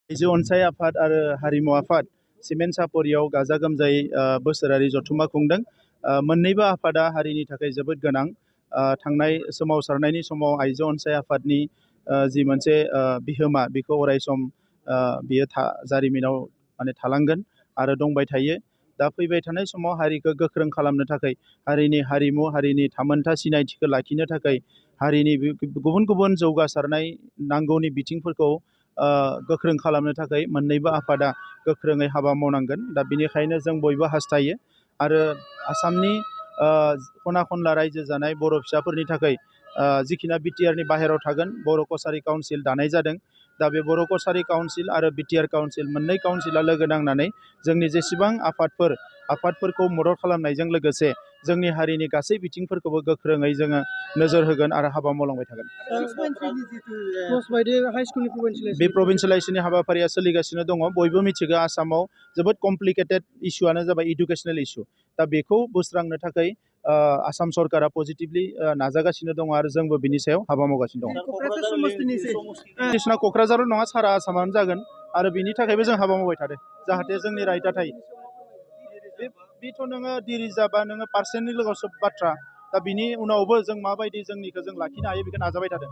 आइजो अनसाय आफाद आरो हारिमु आफाद सिमेन्ट सापरियाव गाजा गोमजायै बोसोरारि जथुम्मा खुंदों। मोननैबो आफादा हारिनि थाखाय जोबोद गोनां। थांनाय सोमावसारनायनि समाव आइजो अनसाय आफादनि जि मोनसे बिहोमा बेखौ अरायसम बियो जारिमिनाव माने थालांगोन आरो दंबाय थायो। दा फैबाय थानाय समाव हारिखौ गोख्रों खालामनो थाखाय हारिनि हारिमु हारिनि थामोनथा सिनायथिखौ लाखिनो थाखाय हारिनि गुबुन गुबुन जौगासारनाय नांगौनि बिथिंफोरखौ गोख्रों खालामनो थाखाय मोननैबो आफादा गोख्रोङै हाबा मावनांगोन। दा बेनिखायनो जों बयबो हास्थायो आरो आसामनि खना खनला रायजो जानाय बर' फिसाफोरनि थाखाय जिखिना बिटिआरनि बाहेरायाव थागोन बर' कसारि काउन्सिल दानाय जादों। दा बे बर' कसारि काउन्सिल आरो बिटिआर काउन्सिल मोननै काउन्सिला लोगो नांनानै जोंनि जेसेबां आफादफोरखौ मदद खालामनायजों लोगोसे जोंनि हारिनि गासै बिथिंफोरखौबो गोख्रोङै जोङो नोजोर होगोन आरो हाबा मावलांबाय थागोन। बे प्रभिन्सियेलाइजेसननि हाबाफारिया सोलिगासिनो दङ। बयबो मिथिगौ आसामाव जोबोद कमप्लिकेटेड इस्युआनो जाबाय इडुकेसनेल इस्यु। दा बेखौ बोस्रांनो थाखाय आसाम सरकारा पजिटिभलि नाजागासिनो दङ आरो जोंबो बिनि सायाव हाबा मावगासिनो दङ। क'क्राझाराव नङा सारा आसामावनो जागोन आरो बिनि थाखायबो जों हाबा मावबाय थादों जाहाथे जोंनि राइटआ थायो। बेथ' नोङो डिरिजार्भ बा नोङो पार्सेन्टनि लोगोआव सब बाथ्रा। दा बिनि उनावबो जों माबायदि जोंनिखौ जों लाखिनो हायो बेखौ नाजाबाय थादों।